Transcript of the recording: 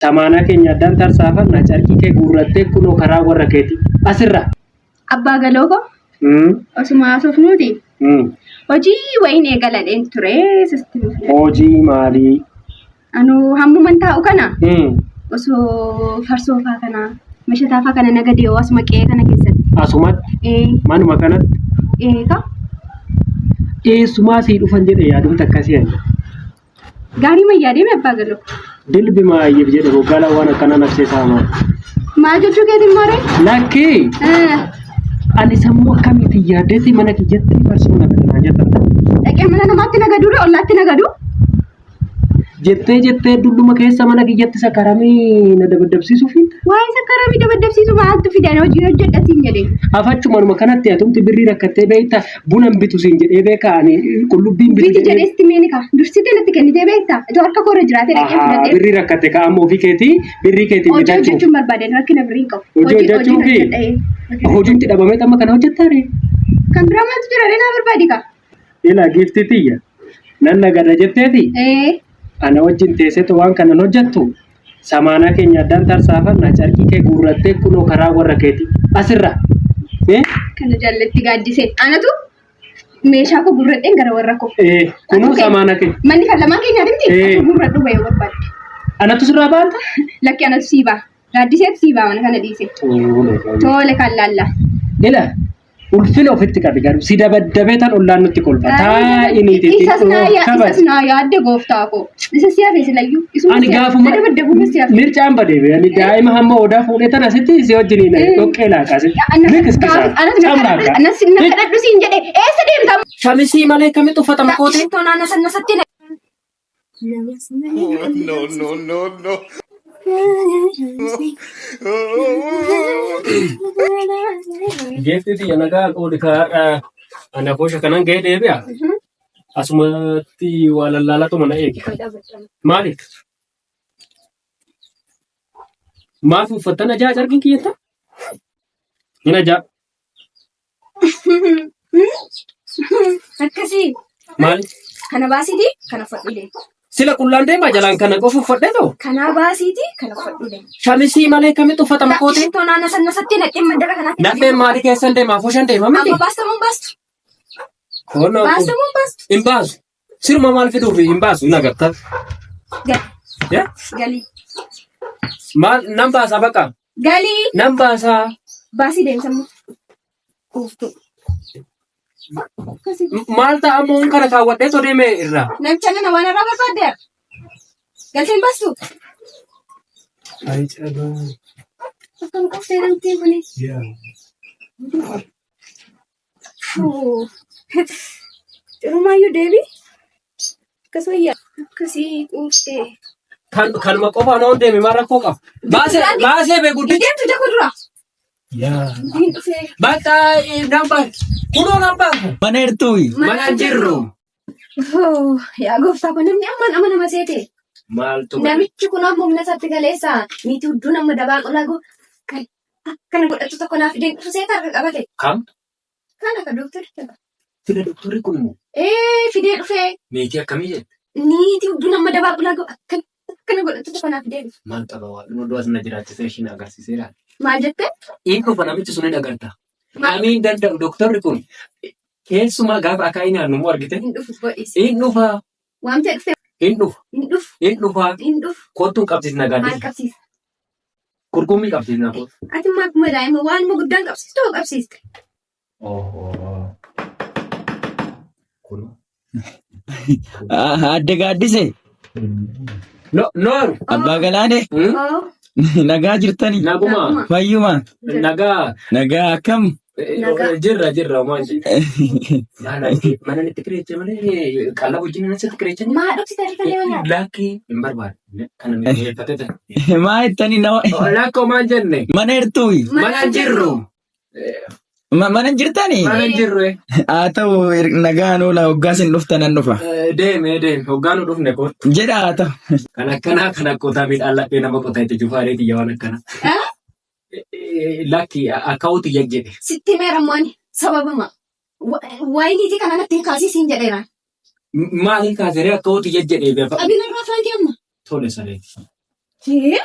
Samaanaa keenya addaan tarsaafanna carqii kee guurrattee kunoo karaa warra keetii asirra. Abbaa galoo koo osuma haasofnuuti hojii wayiin eegaladheen ture sitti mufne. Hojii maalii? Anuu hammuman taa'u kana osoo farsoo faa kana mashataa faa kana nagadee yoo asuma qe'ee kana keessatti. Asumatti Ee manuma kanatti ee ka eessumaa sii dhufan jedhe yaadumti akkasii ani. Gaarii mayyaa deeme abbaa galoo. Dilbi maayyiif jedhe hoggala waan akkanaa nafsee saamaa. Maal jechuu keetiin maaree? Lakkii ani sammuu akkamiitiin yaaddeetti mana kiyyatti farsoo nagadanaa jettan. Dhaqee mana namaatti nagaduu ree ollaatti nagaduu? Jettee jettee dulluma keessa mana kiyyatti sakaramii na dabaddabsiisuuf hin Waa'ee sakkaramii dabaddabsiisu maaltu fidan hojii hojjedha siin jedhe. Afachumanuma kanatti atumti birrii rakkattee beekta buna hin bitu siin jedhee beeka ani qullubbii hin bitu Biti jedhee. jedhee sitti meeni kaa. Dursitee natti kennitee beekta. Itoo harka koorra jiraatee dhaqee Ahaa, fudhadhee. birrii rakkatte ka amma ofii keetii birrii keetiin Hojii bitachuuf. hojjechuun barbaadan rakkina birrii hin qabu. Hojii hojjechuu fi hojjedha. hojiin dhabamee amma kana hojjettaa ree? Kan biraa maaltu jira ree naa barbaadi kaa. Ila giiftii tiyya nan nagada jetteeti Ee ana wajjin teesseetu waan kanan hojjettu samaanaa keenya addaan tarsaafanna carqii kee guurrattee kunoo karaa warra keetii asirra. Eh? Kana jaalletti gaaddisee. Anatu meeshaa koo gurradheen gara warra koo. Eh, kunoo samaana keenya. Manni kan lamaan keenyaati miti? Ee. Atu gurradhu bahee barbaadde. Anatu sirraa baata? Lakki anatu sii ba'a. Gaaddiseetu sii ba'a mana kana dhiise. Tole kan laalla. Ila ulfina ofitti qabi garuu si dabaddabee tan ollaan nutti kolfa. Taa'iniiti. Isas naa yaa isas naa yaadde gooftaa koo. Isa si hafe silayyuu. Isuma Ani si hafe. gaafuma Na dabaddabuun si hafe. mircaan badee be ani daa'ima hamma odaa fuudhee tan asitti si wajjiniin dhoqqee laaqase. Liqis Anas na kadhadhu siin jedhe eessa deemta? Shamisii malee kamitti uffatama kootee? Shittoon ana sana satti na. Oh, no, no, no, no. Geeftii tiyya nagaan ooli kaadha. Ana boosha kanan ga'ee deebi'a. Asumatti waa lallaalatuma na eegi. Maaliif? Maaf uffattan ajaa carqiin kiyyetta? Hin ajaa. Akkasii Maali? kana baasiitii kana uffadhu deemi. Sila qullaan deemaa jalaan kana qofa uffadhee ta'u? Kanaa baasiitii kana uffadhu deemi. Shamisii malee kamitti uffatama kootee? Shittoon ana sana satti naqxee mandara kanaatti. Nadheen maalii keessan deema? Afoo deema miti? Amma baastamuun baastu. Koonoo Baastamuun baastu. hin baasu. Sirma maal fiduuf hin baasu hin agarta. Gali. Eh? Galii. Maal nan baasaa baqa? Galii. Nan baasaa. Baasii deemsammu. Quuftu. Akkasii. Maal ta'a ammoo hin kana kaawwadhee too deeme irraa? Namicha kana waan irraa barbaadde. Galteen baastu. Ay cabaa. Akkam quuftee namtiin kuni. Fuu. Cirumaayyuu deebii. Akkas wayyaa. Akkasii quuftee. Kan kanuma qofaan oon deeme maal rakkoo qaba? Baasee baasee bee Hin guddichi. deemtu jako dura. Yaa. Hin dhufee. Bakka nan baasa. Kunoo nan baasa. Mana hirtuuyi. Mana hin jirru. Oh, yaa gooftaa kun namni ammaan ama nama seete. Maaltu Namichi kun amma humna isaatti galeessa. Niitii hudduu nama dabaa qolaa goo. Kan akkana godhatu tokko naaf fideen dhufu seeta harka qabate. Kam? Kan akka dooktoricha. Fida doktorri kun immoo Ee fidee dhufee. meetii akkamii jette? Niitii hudduu nama dabaa qolaa goo akkana akkana godhatu tokko naaf fidee dhufe. Maal qaba waan oduu as na jiraachisee ishiin agarsiiseera. Maal jette? Inni dhufa namichi sun hin agarta. Amiin danda'u doktorri kun keessumaa gaafa akaayii naannu immoo argite Hin dhufu godhis. hin dhufa Waamtee dhufee hin dhufa hin dhufu hin dhufa hin dhufu. kottuun qabsiisna Maal gaaddisa qabsiisa? qurxummii qabsiisna kottu. Ati immoo akkuma daa'ima waanuma guddaan qabsiistu hoo qabsiiste. Kun Adde Gaaddise. No, nooru. Abbaa Galaanee. Oo. Nagaa jirtani? Naguma. Fayyuma. Nagaa. Nagaa akkam? Nagaa. Jirra jirra homaan jirra. Mana itti kireeche malee qallaba wajjin natti kireeche. Maa dhoksite harka deema nyaata? Lakki hin barbaadu. Kana mi'eeffatee ta'e. Maa jettani nama Lakki homaan jenne. mana hirtuuyi. Mana hin jirru. Mana hin jirtani? Mana hin jirru. Haa ta'u nagaan oola hoggaa isin dhuftan nan dhufa. Deeme deeme hoggaa nu dhufne kootu. Jedha haa ta'u. Kan akkanaa kan akkootaa midhaan laphee nama qotaa itti jufaalee xiyya waan akkanaa. Lakki akka'uutu jedhe. Sitti meera ani sababama. Waayiniitii kana natti hin kaasisiin jedheera. Maaliin kaaseree akka'uutu jedhee beefa. Qabina irraa afaan kee amma. Tole sareeti. Hee?